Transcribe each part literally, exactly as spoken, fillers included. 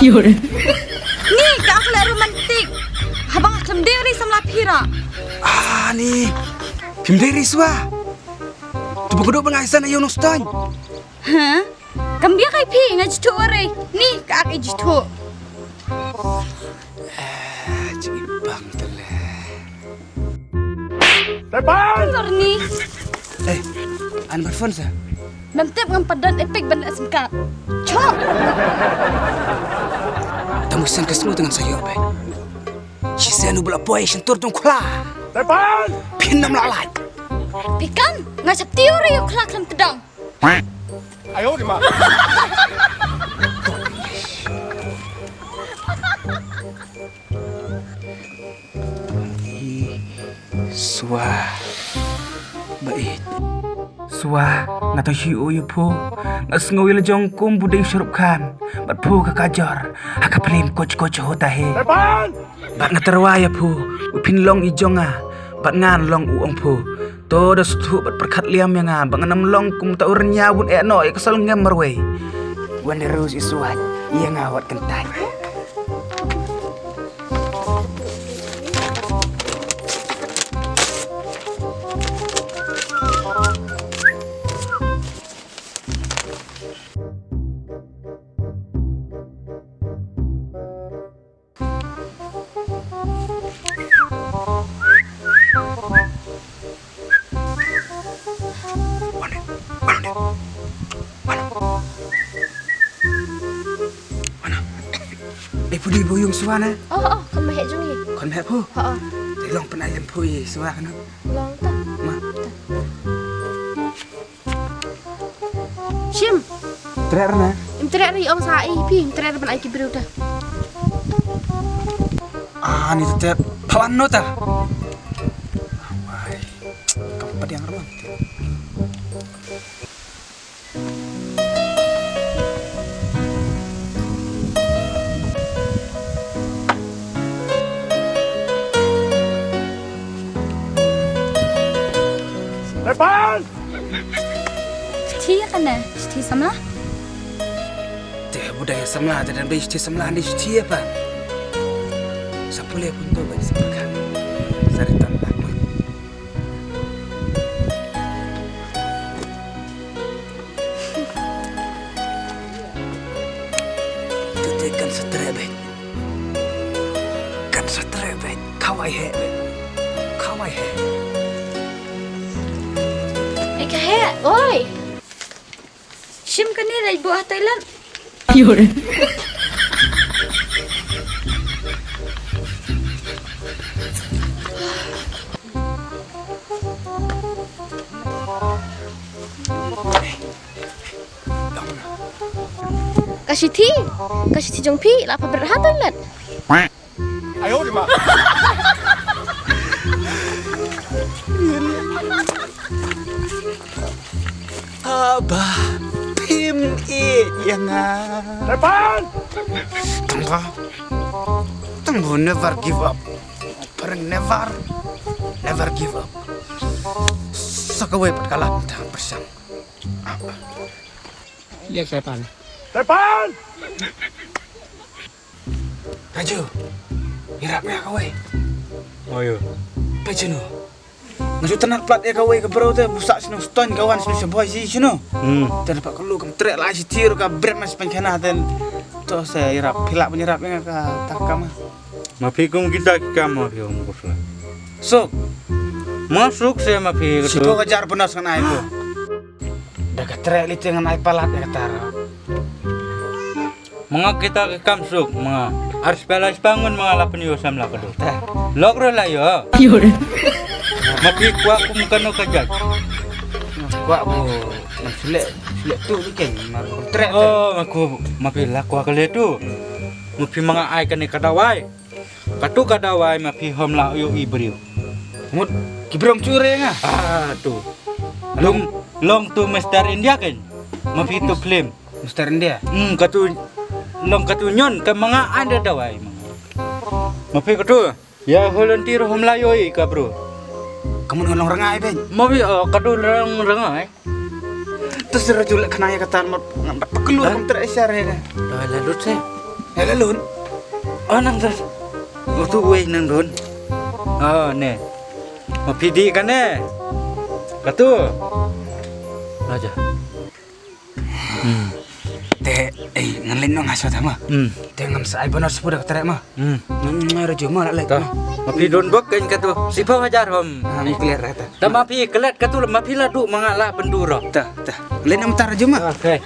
Pynlait! Ni ka ak leh romantic. Haba nga khlem dei ri samla phi ra. Ah, ni. Phim dei ri swa. Tu ba ka dok ba nga isan ayo nong stan. Ha? Kam bia kai phi nga jithu ore. Ni ka ak i jithu. Ah, ji bang tele. Tepan! Lor ni. Eh, an bar phone sa. Bam tip ngam padan epik ban la singkat. Chok. Tamu san ka sngu dengan sayur be. Shi sen u bla poi shin tur tung khla. Tepan! Phin nam la lai. Pikan, nga chap tiur yu khla klam tedang. Ayo di ma. Swa. Bait. Swa, nga to shi u yu phu. Nga sngew ila jong kum budeng Shah Rukh Khan. Bat phu ka kajor. Ha ka phlim koch koch hota he. Tepan! Bad nga tyrwa ïa phu, u phin long i jong nga, bad ngan long u ong phu. To da suthu bad pyrkhat liam ïa nga, ba ngan ym long kum ta u rynïa bun eh noh ïa ka sal ngem marwei. Wan da rus i suwat, ïa nga wat kyntait. Ai pudi bu yung suwa na. Oh, oh, kan mahek jong i. Kan mahek pu. Ha, ha. Te long pernah jem pu i suwa kan. Long ta. Ma. Shim. Trek na. Im trek ri ong sa ai pi, im trek ban ai ki briew ta. Ah, ni te pawan no ta. Ai, kam padiang romantik. Tepan! Shithi ïa kane, shithi samla? Te budai samla, te dan bei shithi samla, ni shithi apa? Sapule pun to ban sapakan. Saritan bakut. Tete kan satre bet. Kan satre bet. Kawai he bet. Kawai he. Eka he, oi. Shim kane lai buah Thailand. Yore. Ka shithi, ka shithi jong phi la pha bret ha toilet. Ayo di ma. Aba, pim i ïa nga. Tepan. Tangba. Tangba never give up. Parang never, never give up. Sa kawei pat ka la tang pyrshang. Aba. Liak Tepan. Tepan! Raju. Ïarap ïa kawei. Oh, ïa. Pejenu. Nga ju tnat plat ïa kawei ka bro te busak snu ston kawan snu shaboi si snu. Hmm. Te dapat kelu kam trek la si tir ka bret mas pengkena ten. To se ïarap pilak penyerap ïa ka takam. Ma phi kum kita ki kam ma phi kum kusla. Suk. Ma suk se ma phi. Sipo ka jar bonus ngan ai ko. Da ka trek lite ngan ai palat ïa kata. Ma nga kita ka kam suk ma nga. Ar spela spangun ma nga la pynïoh samla ka dok. Lok ro la ïoh. Ma phi kwah kum kano ka jait. Kwah ko. Sule sule tu ni ken mar trek. Oh ma ko ma phi la kwah ka le tu. Ma phi ma nga ai kane ka dawai. Katu ka dawai ma phi hom la ïoh i briew. Mut ki briew chu re nga. Ah tu. Long long tu Mister India kan. Ma phi tu claim. Mister India. Hmm katu long katu nyon ka ma nga ande dawai. Ma phi katu. Ya volunteer hom la ïoh i ka bro. Ka mut nga long rngai beiñ. Ma phi, oh, ka don rang rngai. To sir ju leh khana ïa kata mut ngan da pekelu. Hah? Kam treh sha re ne. Doi la lut se. Ya la lut. Oh, nang dur. Oh, tu wei nang don. Oh, ne. Ma phi dih kane. Katu. Aja. Hmm. Te, eh, ngan leit noh nga shuwa ta ma. Hmm. Te ngam sa ai bonus shuh da ka treh ma. Hmm. Ngan ngai ruh ju ma la leit. Ta. Ma. Ma phi don bok kan katu. Shiphew hajar hom. Ah, ngan clear ta. Ta ma phi klet katu ma phi la duh ma nga la pynduh ruh. Ta, ta. Leit noh mynta ruh ju ma. Okay.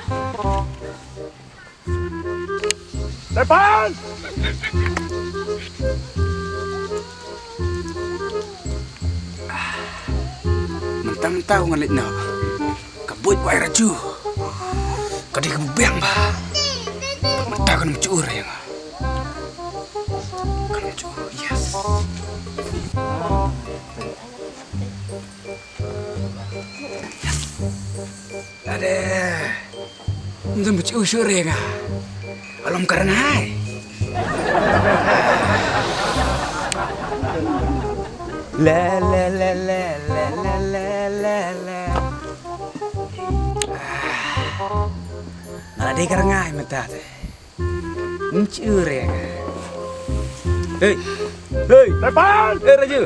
Depan! Mynta mynta u ngan leit noh. Ka buit wa ai raju. Ka dei ka biang ba. Mynta kan mchu ur ïa nga. Kan mchu ur, yes. Ade. Ym don ba shu shu re nga. Alom ka rngai. Le, le, le. Nga la dei ka rngai mynta te. Ym shu re nga. Hey. Hey. Depan. Eh, Raju.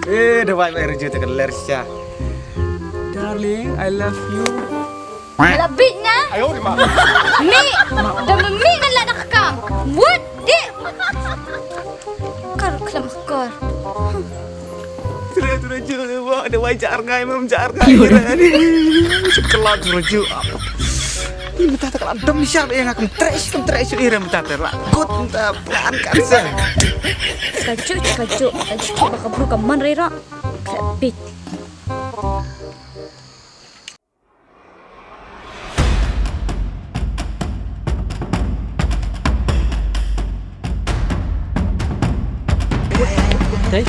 Eh, da bai bai Raju te ka ler sha. Darling, I love you. La bit na. Ayo, di ma. Mi. Da mi ngan la da ka kam. What? Di. Kar klam kar. Ture, ture, ju, wa, da wai jar ngai, mam jar ngai. Ture, ni. Sekelat, ture, ju. Ni mynta ta ka la dam ni shap, eh, nga kam treh, kam treh, shu ire mynta ta la. Good, mynta plan kan sa. Ka ju, ka ju, ka ju, ba ka bru ka man re ro. Ka bit. Tei.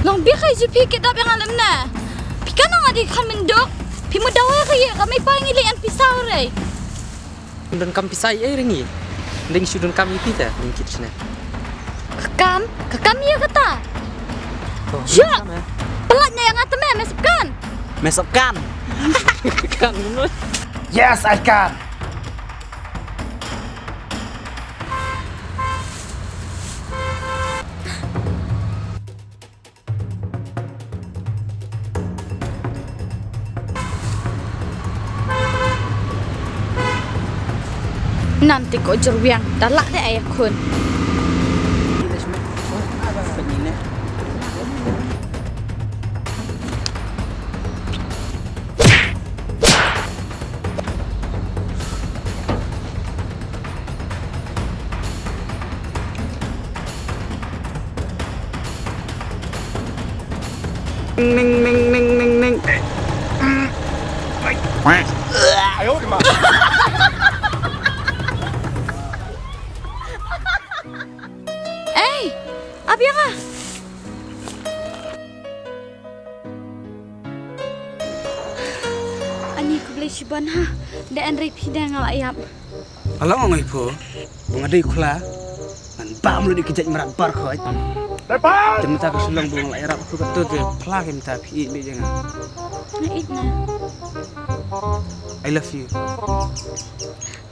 Long bi khai ji phi kidnap ïa nga lem ne. Phi kan nga di khan menduk. Phi mu dawa ka ye ka mai pa ngi le an pisa re. Donkam pisa ei ring i. Ding shu donkam i pita ding kit sne. Ka kam, ka kam ïa kata. Sha. Pelat nya ïa nga te me, me sep kan. Me sep kan. Kan. Yes, I can. Nan te ko jyrwiang da lah te ai khun. Ning, ning, ning, ning, ning. Ei, ap ïa nga. Ani khublei shibun ha. Da hynrei phi dang la ïap. Nga la ong ïa phi ba nga dei u khla. Ngan bam lut ïa ki jait mrad bar khoit. Te mynta ka shu long ba nga la ïarap ïa phi, kato te phla ki mynta phi ïeit beit ïa nga. Nga ïeit na. I love you.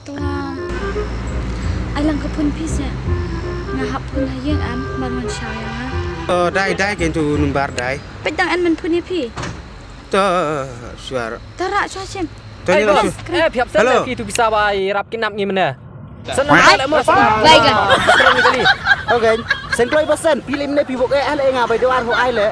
To, ai lang ka phone phi se. Nga hap phone ha ïing, am, mar wan shaw ïa nga. Oh, dai, dai, ken tu number dai. Peit dang en men phone ïa phi. To, shuwa. To rah shuwa shim. To ni la shu. Eh, phi hap send phi tu pisa ba i rap kidnap ngi mynne. Send na le mos. Baik lah. Okay. Send kloi ba send. Phi le mynne phi bok eh le nga bai dawar ho ai le.